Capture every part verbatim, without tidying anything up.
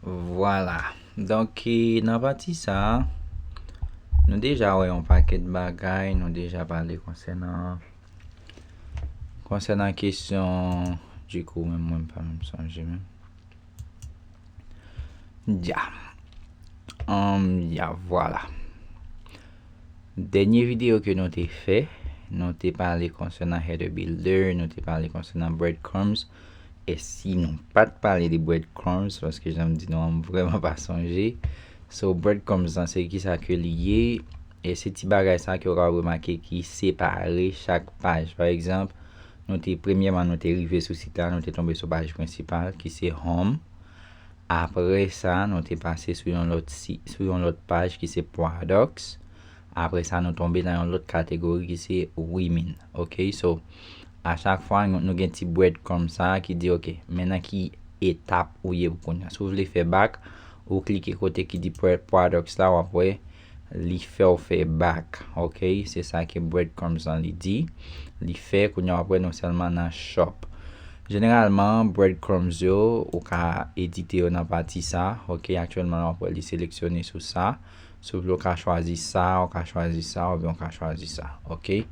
Vwala. Donk, e, nan pati sa a, nou deja wè yon pakèt bagay, nou deja pale konsènan, konsènan kesyon, dikou, menm mwen, m pa menm sonje menm. Ya. Um, ya, vwala. Dènye videyo ke nou te fè, nou te pale konsènan header builder, nou te pale konsènan breadcrumbs. E si nou pa t pale de breadcrumbs, paske jan m di nou an, m vrèman pa sonje. So, breadcrumbs lan, se kisa ke li ye? E se ti bagay sa ke w ka remake ki separe chak paj. Pa egzanp, nou te, premyèman, nou te rive sou sit la, nou te tonbe sou paj prensipal, ki se home. Apre sa, nou te pase sou yon lòt si-, sou yon lòt paj ki se products. Apre sa, nou tonbe nan yon lòt kategori ki se women. Ok, so, a chak fwa, nou, nou gen ti breadcrumb sa a ki di, ok, men nan ki etap ou ye pou kounye a. Si w vle fè back, ou klike kote ki di pre-, products la, w ap wè, li fè w fè back. Ok, se sa ke breadcrumbs lan li di. Li fè, kounye a w ap wè nou sèlman nan shop. Jeneralman, breadcrumbs yo, ou ka edite yo nan pati sa. Ok, aktyèlman, w ap wè li seleksyone sou sa. Si w vle, w ka chwazi sa, w ka chwazi sa, oubyen w ka chwazi sa. Ok?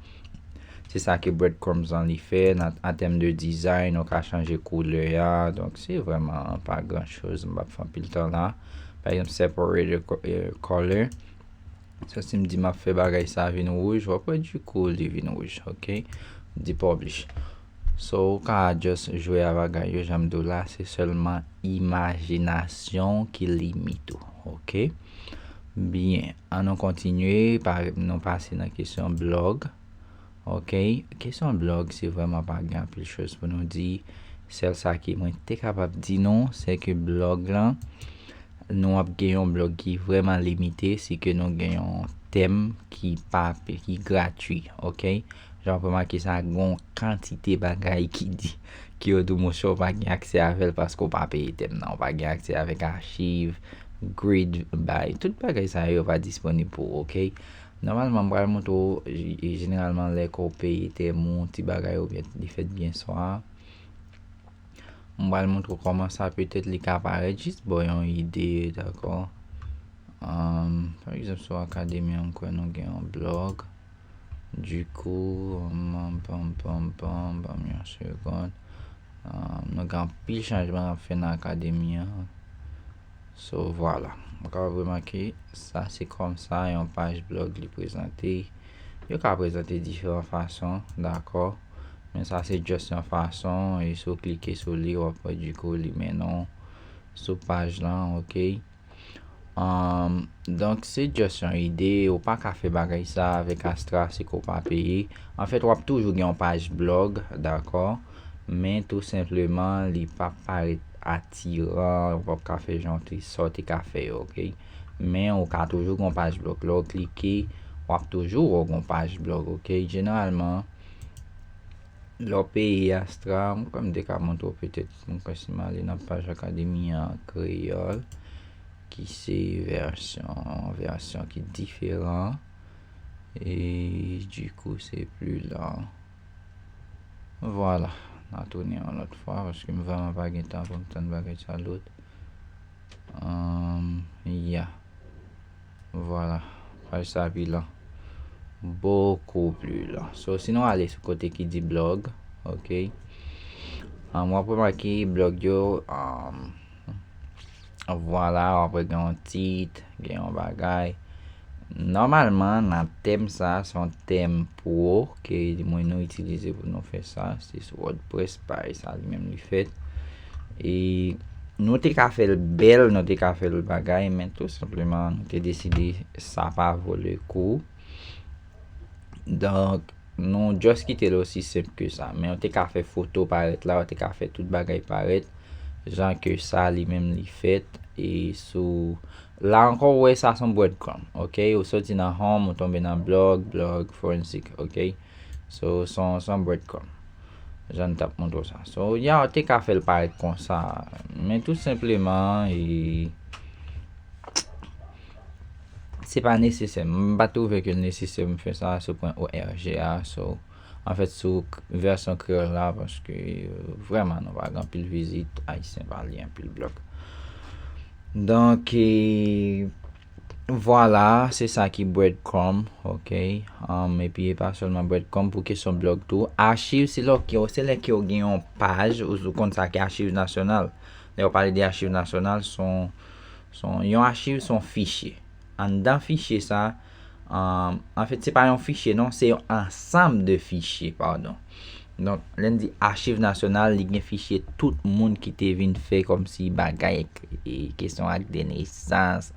Se sa ke breadcrumbs lan li fè. Nan, an tèm de design, w ka chanje koulè a. Donk, se vrèman pa gran choz. M p ap fè anpil tan la. Pa egzanp, separate co-, eh, color. So, si m di m ap fè bagay sa vin wouj, w ap wè dikou li vin wouj, ok? Di publish. So, ou ka just jwe a bagay yo, jan m di w la, se sèlman imajinasyon w ki limite w, ok? Byen, an nou kontinye, pa, nou pase nan kesyon blog. Ok, kesyon blog, se vrèman pa gen anpil choz pou nou di. Sèl sa ke mwen te kapab di nou, se ke blog lan, nou ap gen yon blog ki vrèman limite, si ke nou gen yon tèm ki pa, ki gratui, ok? Jan w ap remake sa, gen yon kantite bagay ki di, ki yo di w, monchè, w pa gen aksè avè l paske w pa peye tèm nan, w pa gen aksè avèk achiv, grid, bay, tout bagay sa yo pa disponib pou ou, ok? Nòmalman, m pral montre w, je-, jeneralman, lè ke w peye tèm ou, ti bagay oubyen li fèt byen swa. M pral montre w kòman sa, petèt li ka parèt jis ba w yon ide, dakò? Ahn, pa egzanp, sou akademi an, m kwè nou gen yon blog. Dikou, pam, pam, pam, pam, ban m yon segonn. Ahn, nou gen anpil chanjman n ap fè nan akademi an. So, vwala. Ou kapab remake, sa se kòmsa yon paj blog li prezante. Yo ka prezante diferan fason, dakò? Men sa se just yon fason, e si w klike sou li, w ap wè dikou li mennen w sou paj lan, ok? Ahn, donk, se just yon ide, ou pa ka fè bagay sa avèk Astra si ke w pa peye. Anfèt, w ap toujou gen yon paj blog, dakò? Men tou senpleman, li p ap parèt atiran, ou p ap ka fè jan w te, sa w te ka fè yo, ok? Men ou ka toujou gen yon paj blog. Lè w klike, w ap toujou wè w gen yon paj blog, ok? Jeneralman, lè w peye Astra, m kwè m te ka montre w petèt, m kwè si m ale nan paj akademi an kreyòl, ki se vèsyon, vèsyon ki diferan. E dikou, se pli lan. Vwala, n a tounen yon lòt fwa, paske m vrèman pa gen tan pou m tann bagay sa lòt. Ahn, ya. Vwala, paj sa pi lan. Beaucoup plus lent. So, si nou ale sou kote ki di blog, ok. Ahn, w ap remake blog yo, ahn, vwala, w ap wè gen yon tit, gen yon bagay. Nòmalman, nan tèm sa, se yon tèm pro ke mwen nou itilize pou nou fè sa. Se sou WordPress, paj sa li menm li fèt. E nou te ka fè l bèl, nou te ka fè l bagay, men tou senpleman, nou te deside sa pa vo le kou. Donk, nou just kite l osi senp ke sa. Men w te ka fè foto parèt la, w te ka fè tout bagay parèt, jan ke sa li menm li fèt. E sou, la ankò, w wè sa se yon breadcrumb, ok? Ou soti nan home, ou tonbe nan blog, blog, forensic, ok? So, se yon, se yon breadcrumb. Jan n t ap montre w sa. So, ya, w te ka fè l parèt konsa. Men tou senpleman, e, se pa nesesè. M pa twouve ke l nesesè pou m fè sa sou pwen org a. So, anfèt, sou k-, vèsyon kreyòl la, paske, euh, vrèman, nou pa gen anpil vizit, Ayisyen pa li anpil blog. Donk, e, vwala, se sa ki breadcrumb, ok? Um, epi e pa sèlman breadcrumb, pou kesyon blog tou. Achiv, se lè ke, se lè ke w gen yon paj, ou, ou konn sa ki achiv nasyonal. Lè yo pale de achiv nasyonal, se yon, se yon, yon achiv, se yon fichye. Anndan fichye sa, um, anfèt, se pa yon fichye, non, se yon ansanm de fichye, padon. Donk, lè n di achiv nasyonal, li gen fichye tout moun ki te vin fè kòmsi bagay, e, kesyon ak de nesans,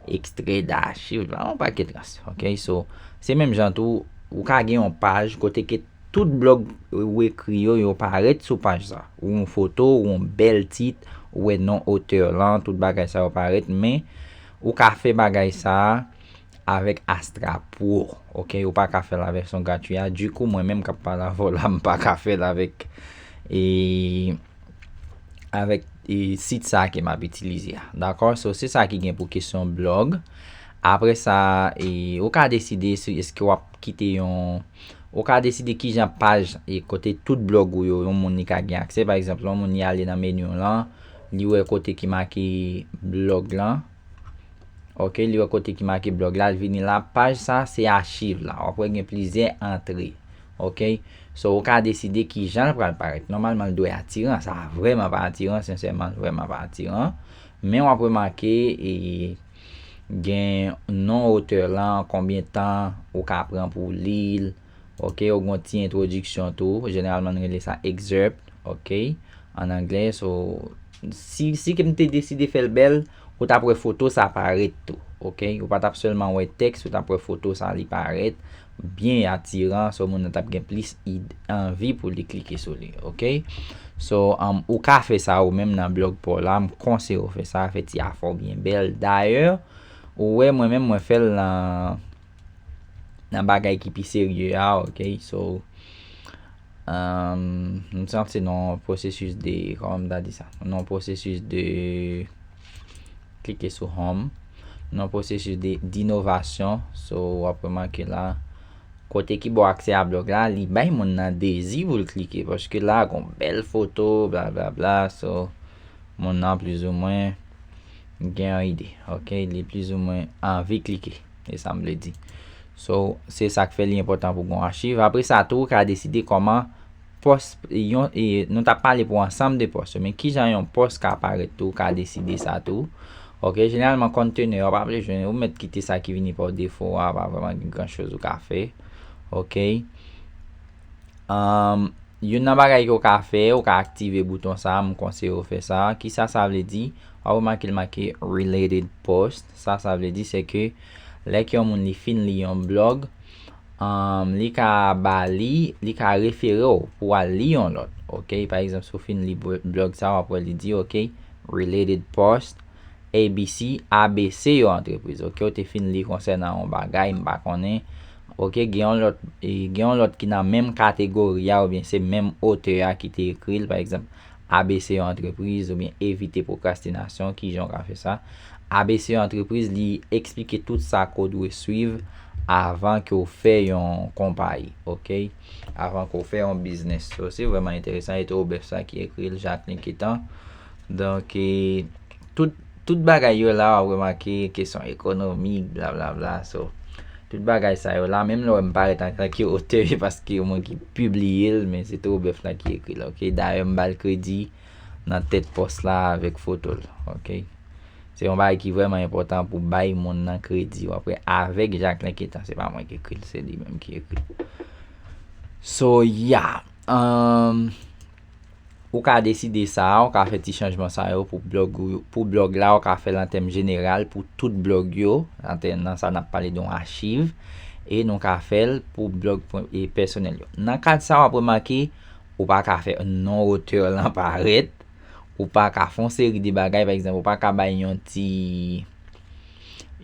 ekstrè dachiv, yon pakèt rans, ok? So, se menm jan tou, ou ka gen yon paj kote ke tout blog ou ekri yo, yo parèt sou paj sa. Ou yon foto, ou yon bèl tit, ou wè non otè lan, tout bagay sa yo parèt, men ou ka fè bagay sa avèk Astra Pro, ok? Ou pa ka fè l avèk vèsyon gratwi a. Dikou, mwen menm k ap pale avè w la, m pa ka fè l avèk, e, avèk, e, sit sa ke m ap itilize a. Dakò? So, se sa ki gen pou kesyon blog. Apre sa, e, ou ka deside si èske w ap kite yon, ou ka deside kijan paj, e, kote tout blog ou yo, yon moun li ka gen aksè. Pa egzanp, yon moun li ale nan meni w lan, li wè kote ki make blog lan. Ok, li wè kote ki make blog la, li vini la, paj sa se achiv la. W ap wè gen plizyè antre. Ok, so ou ka deside kijan l pral parèt. Nòmalman, l dwe atiran. Sa vrèman pa atiran, sensèman, l vrèman pa atiran. Men w ap remake, e, gen non otè lan, konbyen tan ou ka pran pou li l. Ok, ou gen yon ti entwodiksyon tou. Jeneralman, nou rele sa excerpt, ok, an anglè. So, si, si ke m te deside fè l bèl, ou t ap wè foto sa parèt tou, ok? Ou pa t ap sèlman wè tèks, ou t ap wè foto sa li parèt byen atiran, so moun nan t ap gen plis id-, anvi pou li klike sou li, ok? So, um, ou ka fè sa ou menm nan blog pa w la, m konseye w fè sa, fè ti afè w byen bèl. Dayè, ou wè mwen menm mwen fè l nan, nan bagay ki pi serye a, ok? So, um, m santi se nan yon pwosesis de, kòman m ta di sa? Nan yon pwosesis de, klike sou home. Nan yon pwosesis de, d'innovation, so w ap remake la, kote ki ba w aksè a blog la, li bay moun nan dezi pou l klike, paske la, gon bèl foto, blablabla, so, moun nan plizoumwen gen yon ide, ok? Li plizoumwen anvi klike, se sa m vle di. So, se sa k fè li enpòtan pou gon achiv. Apre sa tou, ou ka deside kòman pòs, yon, e, nou t ap pale pou ansanm de pòs yo, men kijan yon pòs ka parèt tou, ou ka deside sa tou. Ok, jeneralman, container, w pa vle jwenn, ou mèt kite sa ki vini pa defo a, pa vrèman gen gran choz ou ka fè. Ok. Um, youn nan bagay ke w ka fè, ou ka aktive bouton sa, m konseye w fè sa. Kisa sa vle di? W ap remake l make related post. Sa sa vle di, se ke lè ke yon moun li fin li yon blog, um, li ka ba li, li ka refere w pou w al li yon lòt. Ok, pa egzanp, si w fin li bl-, blog sa, w ap wè li di, ok, related post, A B C, A B C yo antrepriz. Ok, ou te fin li konsènan yon bagay, m pa konnen. Ok, gen yon lòt, e, gen yon lòt ki nan menm kategori a, oubyen se menm otè a ki te ekri l, pa egzanp, A B C yo antrepriz, oubyen evite pwokrastinasyon, kijan w ka fè sa? A B C yo antrepriz, li eksplike tout sa ke w dwe swiv avan ke w fè yon konpayi, ok? Avan ke w fè yon biznis. So, se vrèman enteresan, e te Obèf sa ki ekri l, Jacqueline Quétan. Donk, e, tout, tout bagay yo la, w ap remake kesyon ekonomik, blablabla. So, tout bagay sa yo la, menm lè w wè m parèt antanke otè, se paske mwen ki pibliye l, men se te Obèf la ki ekri l, ok? Dayè, m ba l kredi nan tèt pòs la avèk foto l, ok? Se yon bagay ki vrèman enpòtan pou bay moun nan kredi. W ap wè avèk Jacqueline Quétan, se pa mwen ki ekri l, se li menm ki ekri l. So, yeah. Um, ou ka deside sa, ou ka fè ti chanjman sa yo pou blog ou, pou blog la, ou ka fè l an tèm jeneral pou tout blog yo, an tèm nan sa n ap pale de yon achiv, e nou ka fè l pou blog pwen-, e pèsonèl yo. Nan kad sa, w ap remake, ou pa ka fè non otè lan parèt, ou pa ka fè yon seri de bagay, pa egzanp, ou pa ka bay yon ti,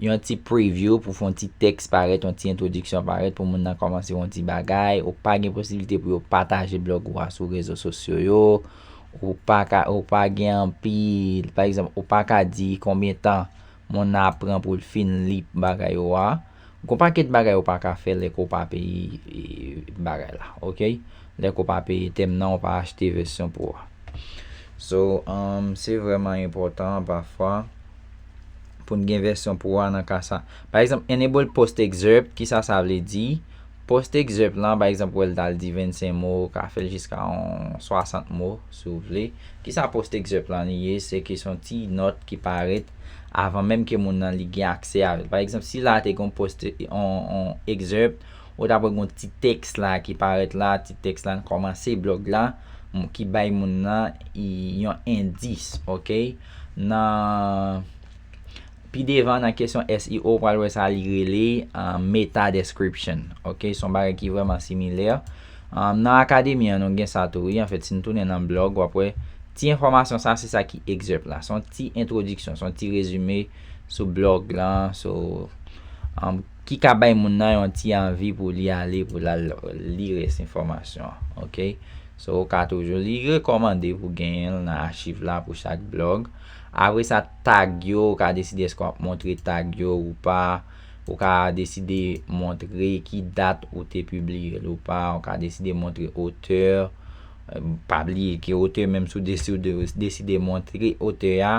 yon ti preview pou fè yon ti tèks parèt, yon ti entwodiksyon parèt pou moun nan kòmanse yon ti bagay, ou pa gen posiblite pou yo pataje blog ou a sou rezo sosyo yo, ou pa ka, ou pa gen anpil, pa egzanp, ou pa ka di konbyen tan moun nan ap pran pou l fin li bagay ou a. Gon pakèt bagay ou pa ka fè lè ke w pa peye, e, bagay la, ok? Lè ke w pa peye tèm nan, ou pa achte vèsyon pro a. So, um, se vrèman enpòtan pafwa pou n gen vèsyon pou a nan ka sa. Pa egzanp, enable post excerpt, kisa sa vle di? Post excerpt lan, pa egzanp, wè l t al di vennsenk mo, ou ka fè l jiska yon swasant mo, si w vle. Kisa post excerpt lan li ye? Se ke se yon ti nòt ki parèt avan menm ke moun nan li gen aksè avè l. Pa egzanp, si la te gen yon post, yon, yon excerpt, ou t ap wè gen yon ti tèks la ki parèt la, ti tèks la nan kòmanse blòg la, m- ki bay moun nan i- yon endis, oke? Nan pi devan nan kesyon S E O, ou pral wè sa li rele uh, meta description. Oke, se yon bagay ki vrèman similè. Um, nan akademi an, nou gen sa tou, wi. Anfèt, si n tounen nan blòg, w ap wè ti enfòmasyon sa, se sa ki excerpt la. Se yon ti entwodiksyon, se yon ti rezime sou blòg lan, so, um, ki ka bay moun nan yon ti anvi pou li ale, pou l al li rès enfòmasyon an. Oke? So, ou ka toujou li rekòmande pou genyen l nan achiv la pou chak blòg. Apre sa, tag yo, ou ka deside èske w ap montre tag yo ou pa. Ou ka deside montre ki dat ou te pibliye l ou pa. Ou ka deside montre otè. Pa bliye ke otè, menm si w deside, deside montre otè a,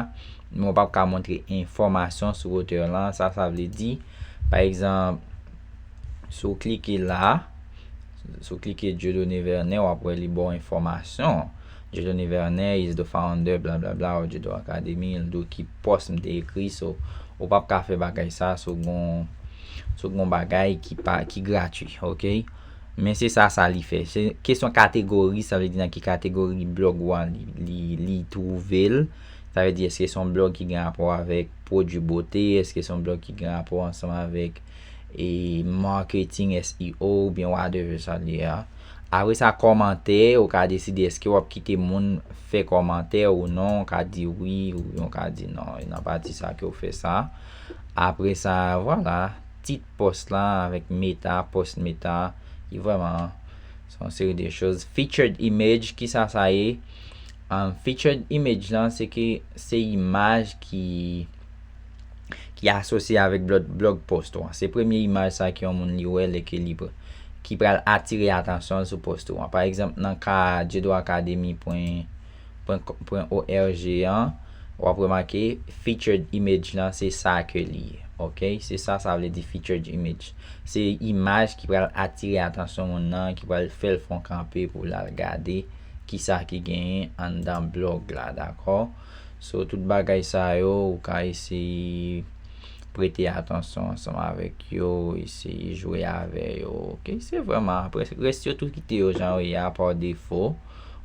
men w p ap ka montre enfòmasyon sou otè lan. Sa, sa vle di, pa egzanp, si w klike la, si w klike Dieudonné Vernet, w ap wè li ba w enfòmasyon. Dieudonné Vernet is the founder, bla bla bla, of Dieudonné Academy, l di w ki pòs m te ekri, so, ou p ap ka fè bagay sa, so, gon, so, gon bagay ki pa, ki gratwi, oke? Men se sa, sa li fè. Se kesyon kategori, sa vle di nan ki kategori blòg ou a li, li, li twouve l. Sa vle di, èske se yon blòg ki gen rapò avèk pwodui bote? Èske se yon blòg ki gen rapò ansanm avèk e marketing, S E O, oubyen whatever sa l ye a? Apre sa, kòmantè, ou ka deside èske w ap kite moun fè kòmantè ou non, ou ka di wi, oubyen ou ka di non. E nan pati sa ke w fè sa. Apre sa, vwala, tit pòs la avèk meta, pòs meta, ki vrèman se yon seri de choz. Featured image, kisa sa ye? Um, featured image lan, se ke se imaj ki ki asosye avèk blòg, blòg post ou an. Se premye imaj sa ke yon moun li wè lè ke li pr- ki pral atire atansyon l sou post ou an. Pa egzanp, nan ka Dieudonné Academy pwen, pwen, pwen O R G an, w ap remake featured image lan, se sa ke li ye. Oke? Se sa sa vle di featured image. Se imaj ki pral atire atansyon moun nan, ki pral fè l fè yon kanpe pou l al gade kisa ki genyen anndan blòg la, dakò? So, tout bagay sa yo, ou ka eseye prete atansyon ansanm avèk yo, eseye jwe avè yo, oke? Se vrèman, apre, rès yo tou kite yo jan yo ye a pa defo,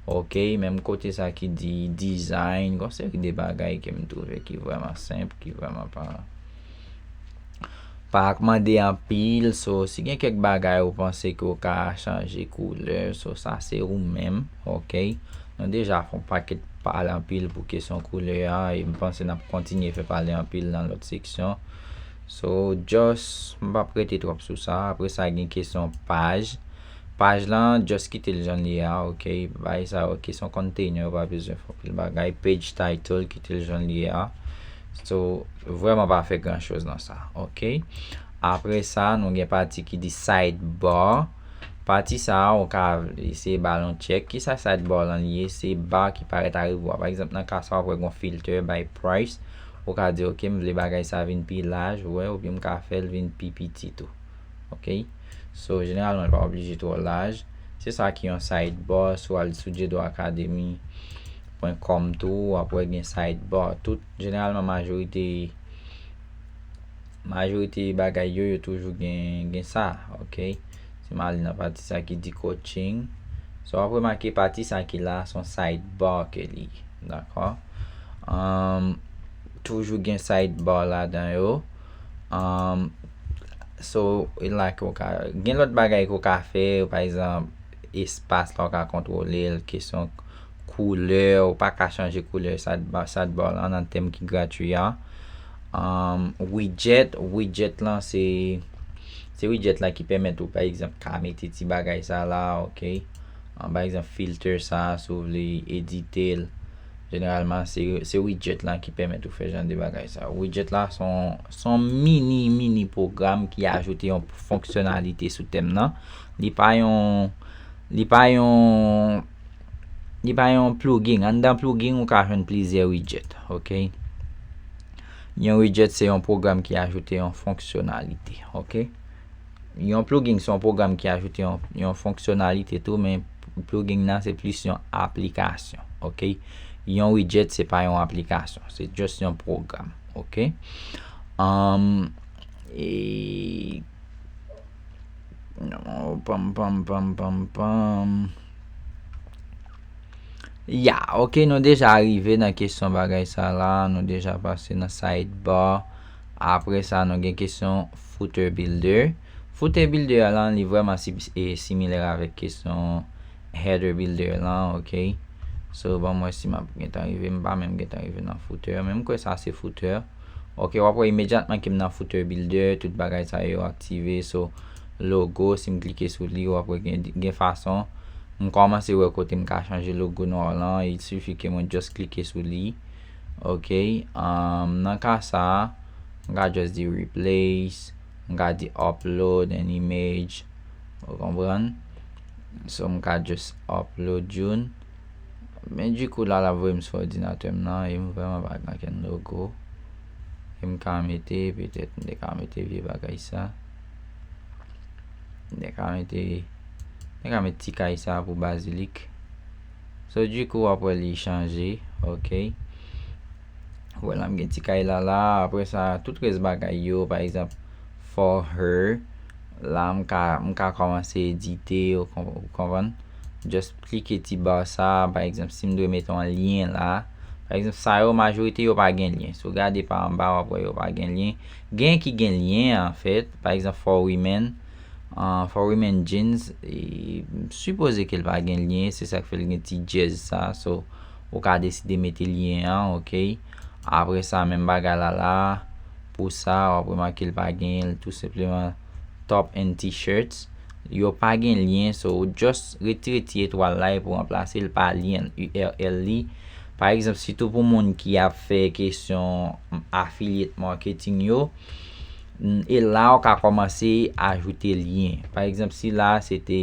oke? Menm kote sa ki di design, gon seri de bagay ke m twouve ki vrèman senp, ki vrèman pa pa mande anpil, so, si gen kèk bagay ou panse ke w ka chanje koulè, so, sa se ou menm, oke? Nou deja fè yon pakèt pale anpil pou kesyon koulè a, e m panse n ap kontinye fè pale anpil nan lòt seksyon. So, just, m p ap rete twòp sou sa. Apre sa, gen kesyon paj. Paj lan, just kite l jan l ye a, oke? Bay sa yo, kesyon container, yo pa bezwen fè anpil bagay. Page title, kite l jan l ye a. So, vrèman pa fè gran choz nan sa, oke? Apre sa, nou gen pati ki di sidebar. Pati sa a, ou ka eseye ba l yon tchèk. Kisa sidebar lan li ye? Se bar ki parèt arive w a. Pa egzanp, nan ka sa a, w ap wè gon filter by price. Ou ka di, oke, m vle bagay sa vin pi laj, ou wè, oubyen m ka fè l vin pi piti tou. Oke? So, jeneralman, l pa oblije twò laj. Se sa ki yon sidebar. Si w al sou diedo academy pwen com tou, w ap wè gen sidebar. Tout, jeneralman, majorite, majorite bagay yo, yo toujou gen, gen sa, oke? Si m ale nan pati sa ki di coaching, so, w ap remake pati sa ki la, se yon sidebar ke li ye, dakò? Um, toujou gen sidebar ladan yo. Um, so, e la ke w ka, gen lòt bagay ke w ka fè, pa egzanp, espas la, w ka kontwole l, kesyon koulè, ou pa ka chanje koulè sidebar, sidebar lan nan tèm ki gratwi a. Um, widget, widget lan se, se widget la ki pèmèt ou, pa egzanp, ka mete ti bagay sa la, oke? Um, pa egzanp, filter sa, si w vle edite l. Jeneralman, se, se widget lan ki pèmèt ou fè jan de bagay sa. Widget la se yon, se yon mini, mini pwogram ki ajoute yon fonksyonalite sou tèm nan. Li pa yon, li pa yon, li pa yon plugin. Anndan plugin, ou ka jwenn plizyè widget, oke? Yon widget se yon pwogram ki ajoute yon fonksyonalite, ok? Yon plugin se yon pwogram ki ajoute yon, yon fonksyonalite tou, men plugin nan se plis yon aplikasyon, ok? Yon widget se pa yon aplikasyon, se just yon pwogram, ok? Um, e, non, pam, pam, pam, pam, pam. Ya, ok, nou deja rive nan kesyon bagay sa la, nou deja pase nan sidebar. Apre sa, nou gen kesyon footer builder. Footer builder lan, li vrèman si, e, similè avèk kesyon header builder lan, ok? So, ban m wè si m ap gentan rive, m pa menm gentan rive nan footer, men m kwè sa se footer. Ok, w ap wè imedyatman ke m nan footer builder, tout bagay sa yo aktive, so, logo, si m klike sou li, w ap wè gen, gen fason. M kòmanse wè kote m ka chanje logo nwa lan, il sifi ke mwen just klike sou li. Ok, um, nan ka sa, m ka just di replace, m ka di upload an image, ou konprann? So, m ka just upload youn. Men dikou la, l ap voye m sou òdinatè m nan, e m vrèman pa gen ankenn logo. E m ka mete, petèt, m te ka mete vye bagay sa. M te ka mete, m te ka mete ti kay sa pou Bazilik. So, dikou, w ap wè li chanje, ok? Vwala, m gen ti kay la la. Apre sa, tout rès bagay yo, pa egzanp, for her. La, m ka, m ka kòmanse edite, ou konp-, ou konprann? Just klike ti ba sa, pa egzanp, si m dwe mete yon lyen la. Pa egzanp, sa yo, majorite yo pa gen lyen. Si w gade pa anba, w ap wè yo pa gen lyen. Gen ki gen lyen, anfèt. Pa egzanp, for women. Ah, for women jeans, e, m sipoze ke l pa gen lyen, se sa k fè l gen ti djèz sa, so, ou ka deside mete lyen an, ok. Apre sa, menm bagay la la, pou sa, w ap remake l pa gen, l tou senpleman top and t-shirts. Yo pa gen lyen, so, ou just retire ti etwal la epi w ranplase l pa lyen, U R L li. Pa egzanp, sitou pou moun ki ap fè kesyon affiliate marketing yo, N-, e la, w ka kòmanse ajoute lyen. Pa egzanp, si la, se te,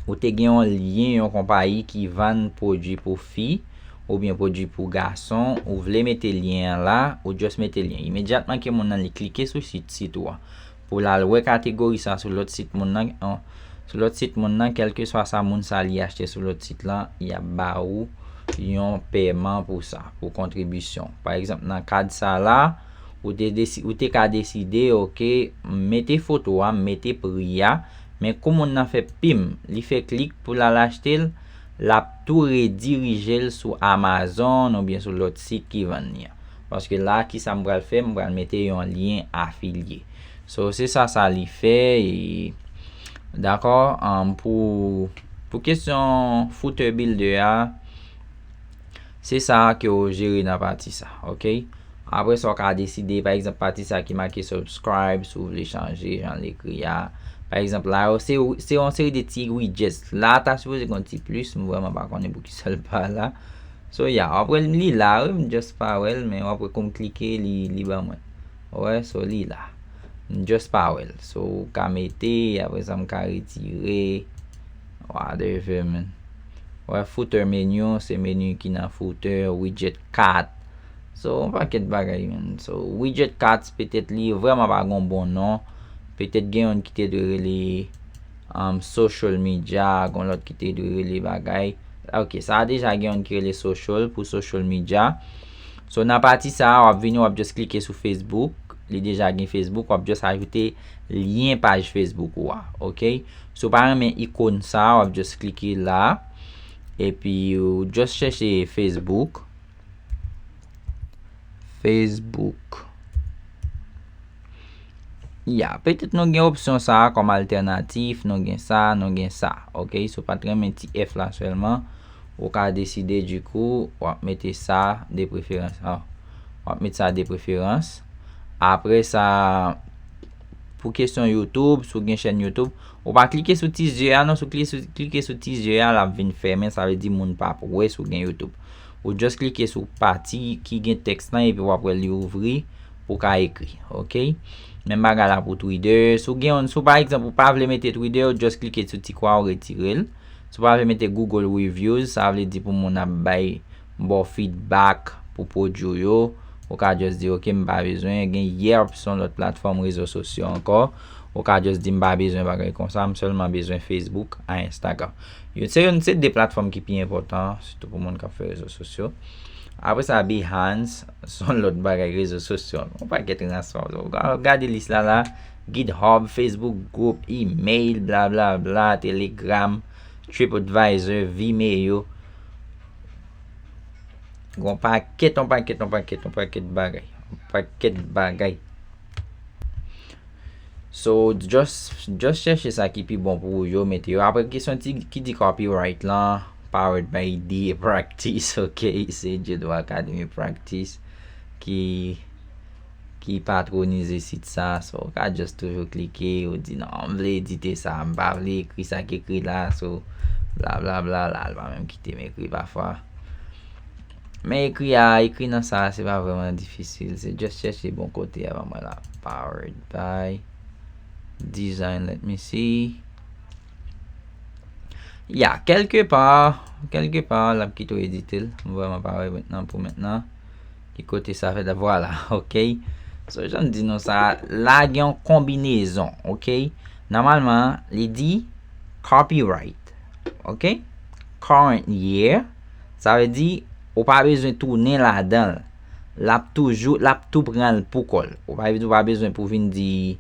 ou te gen yon lyen, yon konpayi ki vann pwodui pou fi, oubyen pwodui pou gason, ou vle mete lyen an la, ou just mete lyen. Imedyatman ke moun nan li klike sou sit, sit ou an, pou l al wè kategori sa sou lòt sit moun nan, an, sou lòt sit moun nan, kèlkeswa sa moun sa li achte sou lòt sit lan, y ap ba ou yon pèman pou sa, pou kontribisyon. Pa egzanp, nan kad sa la, ou te desi-, ou te ka deside, ok, m mete foto a, m mete pri a, men kou moun nan fè pim, li fè klik pou l al achte l, l ap tou redirije l sou Amazon oubyen sou lòt sit ki vann li an. Paske la, kisa m pral fè? M pral mete yon lyen afilye. So, se sa, sa li fè, e, dakò, um, pou, pou kesyon footer builder a, se sa ke w jere nan pati sa, ok? Apre sa, w ka deside, pa egzanp, pati sa ki make subscribe, si w vle chanje jan l ekri a. Pa egzanp, la yo, se, se yon seri de ti widgets. La, ta sipoze gen yon ti plis, m vrèman pa konnen poukisa l pa la. So, ya, w ap wè l, li la, wi, m just pa wè l, men w ap wè kou m klike, li, li ban mwen. Ou wè, so, li la. M just pa wè l. So, w ka mete, apre sa, m ka retire. Whatever, man. Ou wè, footer menu, se menu ki nan footer, widget cart. So, yon pakèt bagay, man. So, widget cart, petèt li vrèman pa gon bon non. Petèt gen youn ki te dwe rele, um, social media, gon lòt ki te dwe rele bagay. Ok, sa a deja gen youn ki rele social pou social media. So, nan pati sa a, w ap vini, w ap just klike sou Facebook. Li deja gen Facebook, w ap just ajoute lyen paj Facebook ou a, ok? Si w pa renmen ikòn sa a, w ap just klike la. Epi, w just chèche Facebook. Facebook. Ya, petèt nou gen opsyon sa a kòm altènatif, nou gen sa, nou gen sa. Ok, si w pa t renmen ti F la sèlman, ou ka deside, dikou, w ap mete sa de preferans. Ah, w ap mete sa de preferans. Apre sa, pou kesyon YouTube, si w gen chèn YouTube, ou pa klike sou ti zye a, non, si w klike sou, klike sou ti zye a, l ap vin fèmen, sa vle di moun p ap wè si w gen YouTube. Ou just klike sou pati ki gen tèks lan, epi w ap wè li ouvri pou w ka ekri, ok? Menm bagay la pou Twitter. Si w gen yon, si w pa egzanp, ou pa vle mete Twitter, ou just klike sou ti kwa, ou retire l. Si w pa vle mete Google Reviews, sa vle di pou moun ap bay, ba w feedback pou pwodui w yo, Ou ka just di, "Ok, m pa bezwen." Gen Yelp, se yon lòt platfòm rezo sosyo ankò. Ou ka just di, "M pa bezwen bagay konsa, m sèlman bezwen Facebook a Instagram." Yo, se youn, se de platfòm ki pi enpòtan, sitou pou moun k ap fè rezo sosyo. Apre sa, Behance, se yon lòt bagay rezo sosyo. Yon pakèt ransfòm. Ou ka gade lis la la, GitHub, Facebook group, email, bla bla bla, Telegram, TripAdvisor, Vimeo. Gon pakèt, yon pakèt, yon pakèt, yon pakèt bagay. Yon pakèt bagay. So, just, just chèche sa ki pi bon pou ou yo, mete yo. Apre, kesyon ti, ki di copyright lan, powered by D A Practice, ok? Se Djedwa Academy Practice ki, ki patronize sit sa. So, ou ka just toujou klike, ou di, "Non, m vle edite sa, m pa vle ekri sa ki ekri la." So, bla bla bla, la, l pa menm kite m ekri pafwa. Men ekri a, ekri nan sa, se pa vrèman difisil. Se just chèche bon kote a ban mwen la. Powered by design, let me see. Ya, kèlke pa, kèlke pa, l ap kite w edite l. M vrèman pa wè mentnan pou mentnan. Ki kote sa fèt la? Vwala, ok. So, jan m di nou sa, la gen yon konbinezon, ok? Nòmalman, li di copyright, ok? Current year, sa vle di, ou pa bezwen tounen ladan l. L ap toujou, l ap tou pran l pou kò l. Ou pa, ou pa bezwen pou vin di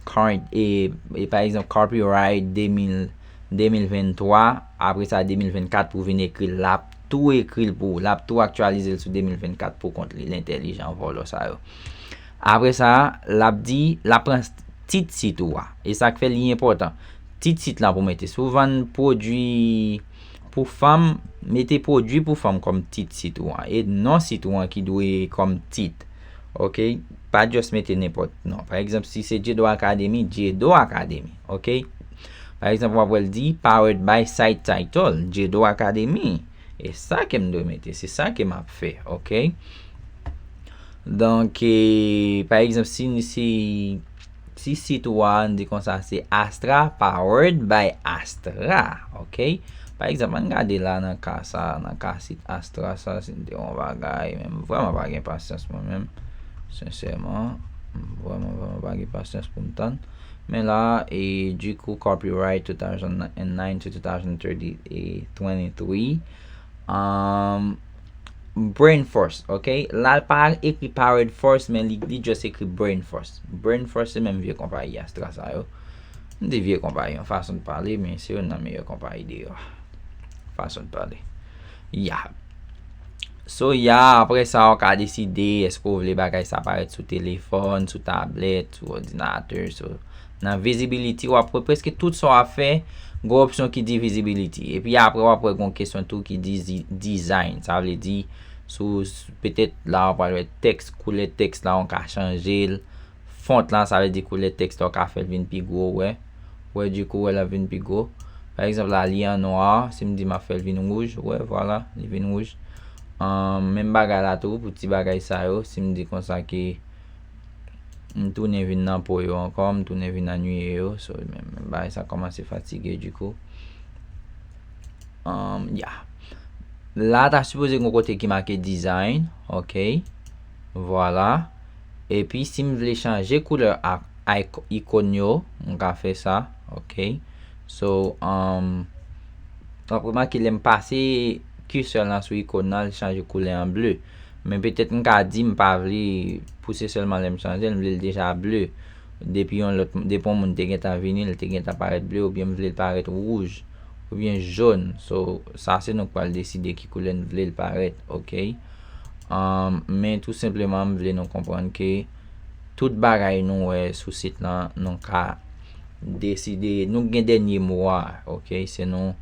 current, e, e pa egzanp, copyright de mil, de mil venntwa, apre sa de mil vennkat pou vin ekri l. L ap tou ekri l pou ou. L ap tou aktyalize l sou de mil vennkat pou kont li, l entèlijan, vòlò sa yo. Apre sa, l ap di, l ap pran tit sit ou a. E sa k fè li enpòtan. Tit sit lan pou mete. Si w vann pwodui pou fanm, mete pwodui pou fanm kòm tit sit ou an. E non sit ou an ki dwe kòm tit. Ok? Pa just mete nenpòt non. Pa egzanp, si se Djedo Academy, Djedo Academy. Ok? Pa egzanp, w ap wè l di, powered by site title, Djedo Academy. E sa ke m dwe mete, se sa ke m ap fè, ok? Donk, e, pa egzanp, si, si, si sit ou a, n di konsa, se Astra, powered by Astra, ok? Pa egzanp, ann gade la nan ka sa, nan ka sit Astra sa, si n te yon bagay, men m vrèman pa gen pasyans mwen menm, sensèman, m vrèman, vrèman pa gen pasyans pou m tann. Men la, e, du coup, copyright two thousand nine to two thousand thirty, e, twenty-three. Um, Brain Force, ok? La, l pa ekri Powered Force, men li, li just ekri Brain Force. Brain Force se menm vye konpayi Astra sa yo. M di vye konpayi, yon fason de pale, men se youn nan meyè konpayi deyò. Fason de pale. Ya. So, ya, apre sa, ou ka deside èske w vle bagay sa parèt sou telefòn, sou tablèt, sou òdinatè, sou, nan visibility, w ap wè prèske tout sa w ap fè, gon opsyon ki di visibility. Epi apre, w ap wè gon kesyon tou ki di zi-, design. Sa vle di, sou, petèt la, w pral wè tèks, koulè tèks la, w ka chanje l. Font la, sa vle di koulè tèks la, w ka fè l vin pi gwo, w wè. W wè, du coup, w wè l ap vin pi gwo. Pa egzanp, la, li an nwa, si m di m ap fè l vin wouj, w wè, vwala, li vin wouj. Ahn, menm bagay la tou, pou ti bagay sa yo, si m di konsa ke m tounen vin nan po yo ankò, m tounen vin annuiye yo, so, menm, menm bagay sa kòmanse fatige, du coup. Ahn, ya. La, ta sipoze gon kote ki make design, ok. Vwala. Epi, si m vle chanje koulè a, a ik-, ikòn yo, m ka fè sa, ok. So, um, w ap remake lè m pase cursor lan sou ikòn nan, l chanje koulè an ble. Men petèt m ka di m pa vle pou se sèlman lè m chanje l, m vle l deja ble. Depi yon lòt, depi yon moun te gentan vini, l te gentan parèt ble, oubyen m vle l parèt wouj, oubyen jòn. So, sa se nou k pral deside ki koulè n vle l parèt, ok? Um, men tou senpleman, m vle nou konprann ke tout bagay nou wè sou sit lan, nou ka deside, nou gen dènye mo a, ok? Se nou,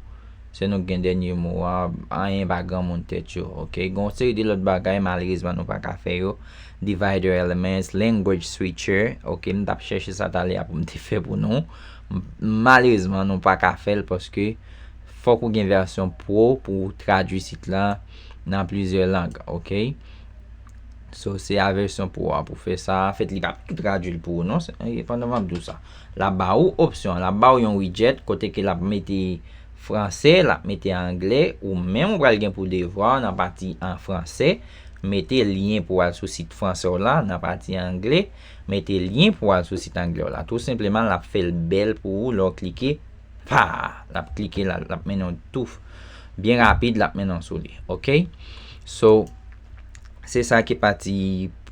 se nou k gen dènye mo a, anyen pa granmoun tèt yo, ok? Gen yon seri de lòt bagay, malerezman, nou pa ka fè yo. Divider elements, language switcher, ok? M t ap chèche sa talè a pou m te fè pou nou. M-, malerezman, nou pa ka fè l paske fòk ou gen vèsyon pro pou w tradui sit lan nan plizyè lang, ok? So, se a vèsyon pro a pou fè sa. Anfèt, li p ap tou tradui l pou ou, non. Se, e, pandan m ap di w sa, l ap ba ou opsyon, l ap ba ou yon widget kote ke l ap mete franse, l ap mete angle, ou menm ou pral gen pou devwa nan pati an franse, mete lyen pou al sou sit fransè w la, nan pati angle, mete lyen pou al sou sit angle w la. Tou senpleman, l ap fè l bèl pou ou lè w klike, pa, l ap klike la, l ap mennen w tou byen rapid, l ap mennen w sou li. Ok? So, se sa ki pati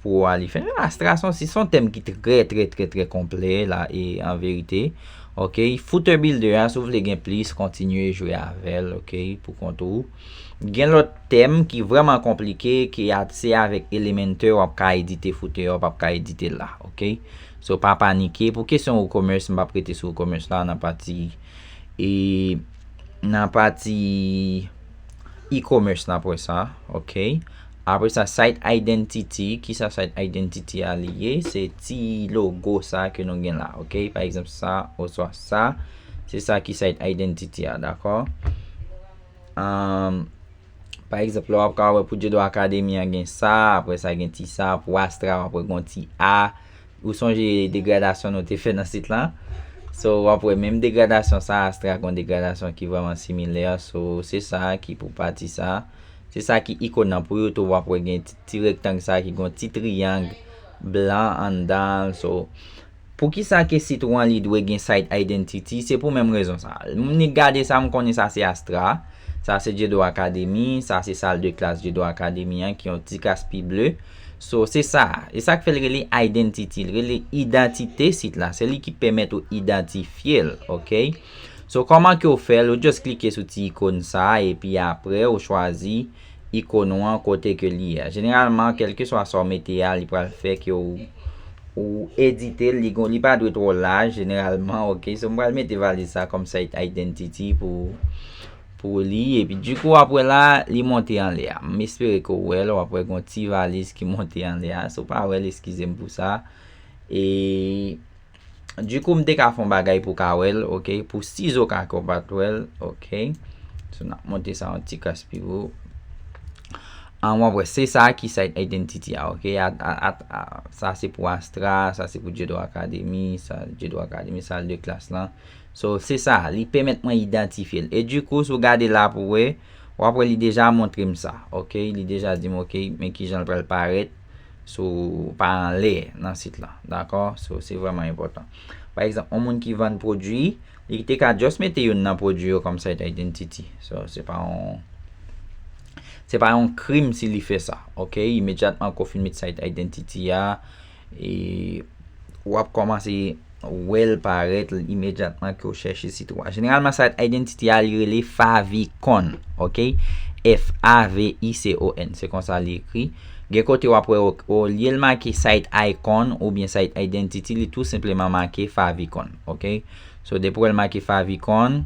pou a li fè. Astra se yon, se yon tèm ki trè, trè, trè, trè konplè la, e an verite. Ok? Footer Builder a, si w vle gen plis, kontinye jwe avè l, ok, pou kont ou. Gen lòt tèm ki vrèman konplike, ki a, se avèk Elementor w ap ka edite footer, w ap ka edite l la, ok? So, pa panike. Pou kesyon WooCommerce, m p ap rete sou WooCommerce la, nan pati, e, nan pati e-commerce la apre sa, ok? Apre sa, site identity, kisa site identity a li ye? Se ti logo sa ke nou gen la, ok? Pa egzanp, sa, oswa sa, se sa ki site identity a, dakò? Um, pa egzanp, la w ap ka wè pou Djedo Academy an gen sa, apre sa gen ti sa, pou Astra, w ap wè gen ti a. Ou sonje degradasyon nou te fè nan sit lan? So, w ap wè menm degradasyon sa, Astra gen degradasyon ki vrèman similè. So, se sa ki pou pati sa. Se sa ki ikòn nan pou yo tou, w ap wè gen ti, ti rektang sa ki gen ti triyang blan anndan. So, poukisa ke sit ou an li dwe gen site identity? Se pou menm rezon sa. M ni gade sa, m konnen sa se Astra. Sa se Djedo Academy, sa se sal de klas Djedo Academy an ki yon ti kras pi ble. So, se sa. E sa k fè l rele identity, l rele idantite sit la. Se li ki pèmèt ou idantifye l, ok? So, kòman ke w fè l? Ou just klike sou ti ikòn sa, epi apre, ou chwazi ikòn ou an kote ke li ye a. Jeneralman, kèlkeswa sa w mete a, li pral fè ke w, ou edite l, li gon, li pa dwe twò laj, jeneralman, ok? So, m pral mete valiz sa kòm site identity pou, pou li, epi dikou, w ap wè la, li monte anlè a. M espere ke w wè l, w ap wè gon ti valiz ki monte anlè a. Si w pa wè l, eskize m pou sa. E, dikou, m te ka fè yon bagay pou w ka wè l, ok? Pou sizoka ke w pa t wè l, ok? So, n ap monte sa yon ti kras pi wo. An, w ap wè, se sa ki site identity a, ok? A, a, a, a, sa se pou Astra, sa se pou Djedo Academy, sa Djedo Academy, sal de klas lan. So, se sa, li pèmèt mwen idantifye l. E dikou, si w gade la pou wè, w ap wè li deja montre m sa, ok? Li deja di m, ok, men kijan l pral parèt. So, pa anlè nan sit lan, dakò? So, se vrèman enpòtan. Pa egzanp, yon moun ki vann pwodui, li te ka just mete youn nan pwodui yo kòm site identity. So, se pa yon, se pa yon krim si li fè sa, ok? Imedyatman ke w fin met site identity a, e w ap kòmanse wè l parèt imedyatman ke w chèche sit ou a. Jeneralman, site identity a, li rele favicon, ok? F A V I C O N, se konsa li ekri. Gen kote w ap wè, o-, olye l make site icon oubyen site identity, li tou senpleman make favicon, ok? So, depi w wè l make favicon,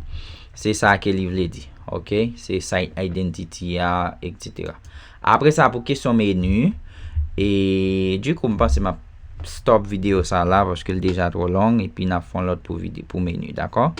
se sa ke li vle di, ok? Se site identity a, etsetera. Apre sa, pou kesyon meni, e dikou, m panse m ap stop videyo sa la, paske l deja twò long, epi n ap fè yon lòt pou vide-, pou meni, dakò?